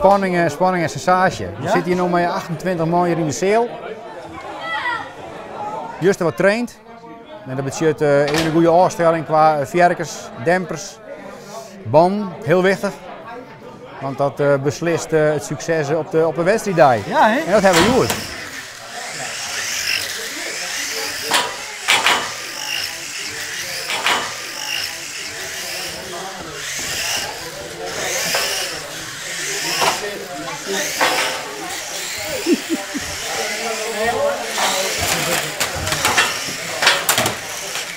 Spanning, eh, spanning en sensaasje. We sitte hjir no mei 28 man hjir yn de seal. Juster wat traind. En dat betsjut uh, even in goede ôfstelling kwa eh, fearkes, dempers, bannen, hiel wichtich. Want dat uh, beslist uh, it sukses op de wedstriiddei. Ja, hè? En dat hawwe we hjoed.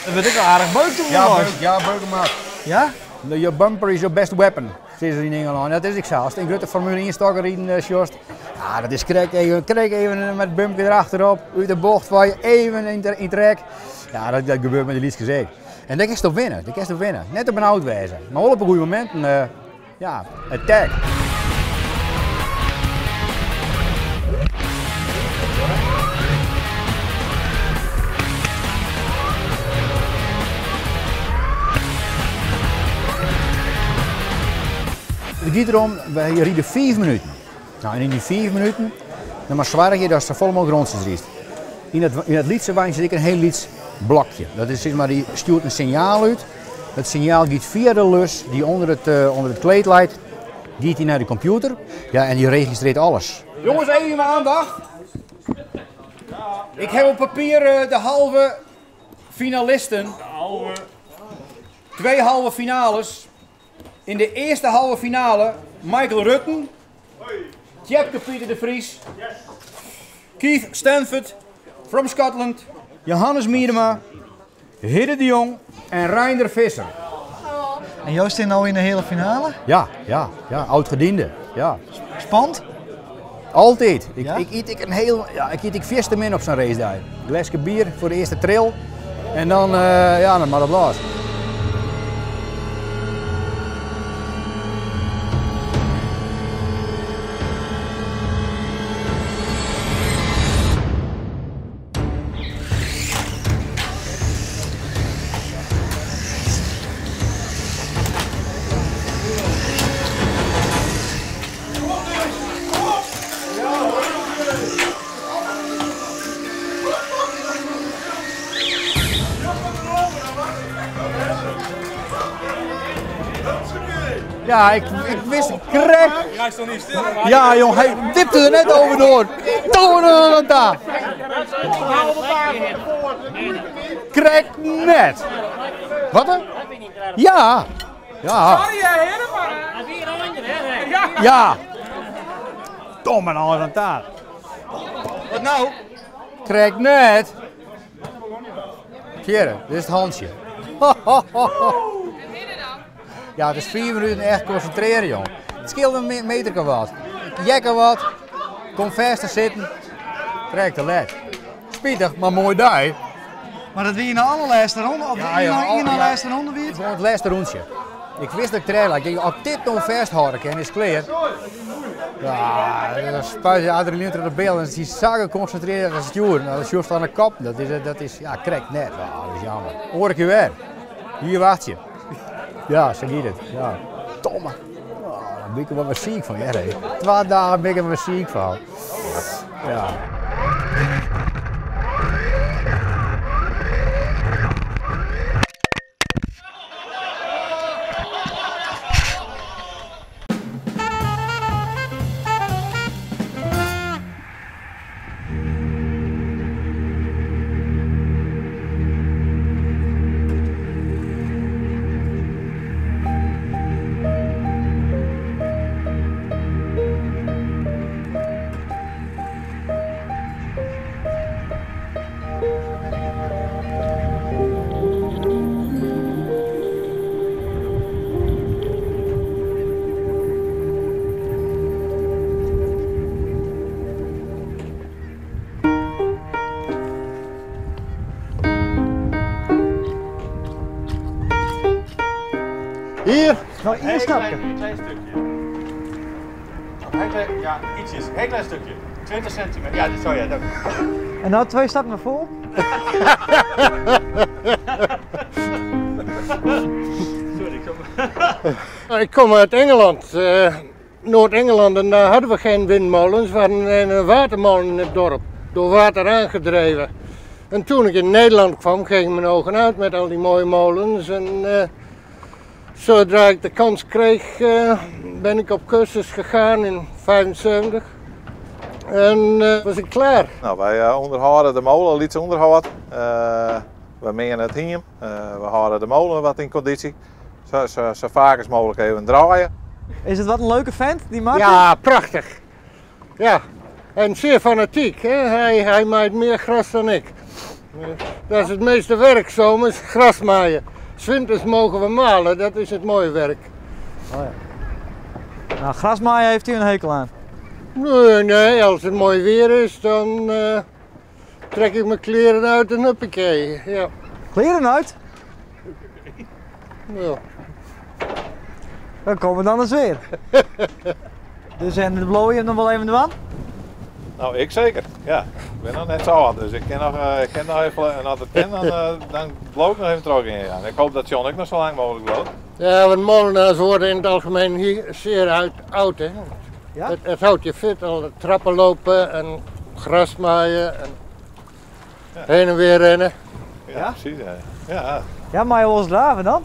Dat wurdt ek al aardich beukt Ja, beuk, ja, beuken maar. Ja? Your bumper is your best weapon, sizze se yn Ingelân. Dat is ek sa. Ast in grutte Formule 1 stokken riden eh, sjochst, ja, dat is krekt even, krekt even mei it bumperke erachterop, út de bocht foar je even yn trek. Ja, dat gebeurt mei de lytskes ek. En dêr kinst op winne, dêr kinst op winne. Net te benaud wêze, mar wol op de goede mominten, uh, ja, attack. It giet derom, wy ride 5 minuten. Nou, en yn dy 5 minuten, dan moatst soargje datst safolle mooglik rûntsjes rydst. Yn it lytse weintsje sit ek in hiel lyts blokje. Dat is, sis mar, dy stjoert in sinjaal út. Dat sinjaal giet fia de lus dy't ûnder it kleed leit, giet dy nei de kompjûter. Ja, en dy registrearret alles. Jongens, even mijn aandacht. Ik heb op papier eh, de halve finalisten. Twee halve finales. In de eerste halve finale Michael Rutten, Tjepke Pieter de Vries, Keith Stanford from Scotland, Johannes Miedema, Hidde de Jong en Reinder Visser. En jo stean no yn de heale finale? Ja, oud-gediende. Ja. Spannend? Altyd. Ja? Ik yt ek in hiel, ja, ik yt ek fierste min op sa'n racedei. Gleske bier foar de earste tril en dan, uh, ja, dan moat it los. Ja, ik wist krekt. Hij stond niet stil. Ja, jong, hy wipte der net over door. Ta. Krekt net. Wat dan? Ja. Ja. Sorry, heren, maar... Ja. Dom en alles aan taart. Wat nou? Krekt net. Pierre, dit is it hantsje. Ja, it is 5 minuten echt konsintrearje, jong. It skeelt in meterke wat. Jekke wat. Kom fêst te sitten. Krekt te let. Spitich, mar moai dei. Mar dat wie yn de allerlêste ronde, of Ja, ja, yn de ja. lêste ronde wie it? Gewoan it lêste rûntsje. Ik wist dat ik trêde lei. Ik tink, as ik dit no fêsthâlde kin, is it klear. Ja, dan spuit je adrenaline troch de bil en is hy sa gekonsintrearre as it stjoer. Nou, dat sjochst oan de kop. Dat is ja, krekt net. Ah, dat is jammer. Oare kear wer. Hier wachtsje. Ja, sa giet it. Ja. Domme. Oh, dêr bin ik wol wer siik fan, hear. 2 dagen bin ik der wer siik fan. Ja. Hier, noch ien stapke. Een klein stukje. Heel klein, ja, ietsjes. Heel klein stukje. 20 centimeter. Ja, zo ja, dank. En nou 2 stappen naar voren. Sorry, ik kom. Ik kom uit Engeland. Noord-Engeland en daar hadden we geen windmolens, we hadden een watermolen in het dorp, door water aangedreven. En toen ik in Nederland kwam, gingen mijn ogen uit met al die mooie molens. En zodra ik de kans kreeg, ben ik op cursus gegaan in 75. En was ik klaar. Nou, wij onderhouden de molen, iets onderhoud. We menen het hier. We houden de molen wat in conditie. Zo vaak als mogelijk even draaien. Is het wat een leuke vent, die Martin? Ja, prachtig. Ja, en zeer fanatiek. Hè? Hij maait meer gras dan ik. Dat is het meeste werk zomers, gras maaien. 's Winters mogen we malen, dat is het mooie werk. Oh ja. Nou, grasmaaien heeft u een hekel aan? Nee, nee, als het mooi weer is, dan trek ik mijn kleren uit en huppakee. Ja. Kleren uit? Ja. Dan komen we dan eens weer. Dus en de blow je hem nog wel even aan? Nou, ik zeker. Ja, ik ben nog net zo oud, dus ik ken nog even, en als het kan, dan blow ik nog even terug in. Ja. En ik hoop dat John ook nog zo lang mogelijk blowt. Ja, want molenaars worden in het algemeen hier zeer oud, hè. Ja? Het houdt je fit, al de trappen lopen en gras maaien en ja. Heen en weer rennen. Ja, ja? Precies. Ja. Ja. Ja, maar je was draven dan?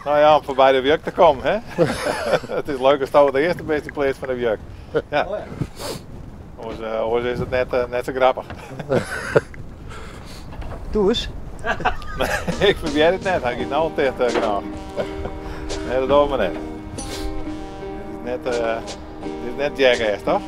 Nou ja, om voorbij de juk te komen, hè. Het is leuk als dat de eerste beste plaats van de juk. Ja. Oh ja. Anders is het net zo grappig. Doe eens. Nee, ik probeer het net. Hij gaat nou al dicht gedaan. Nee, dat doen we net. Dit is net Jackass, toch?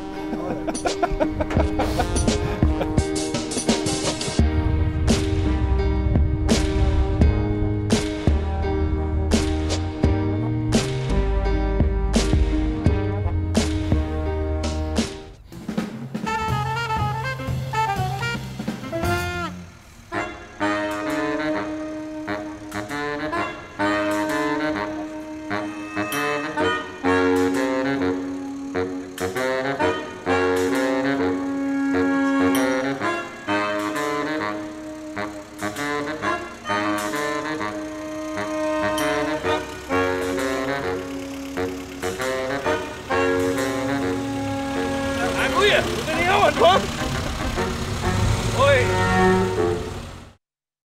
Oh ja. Hoi.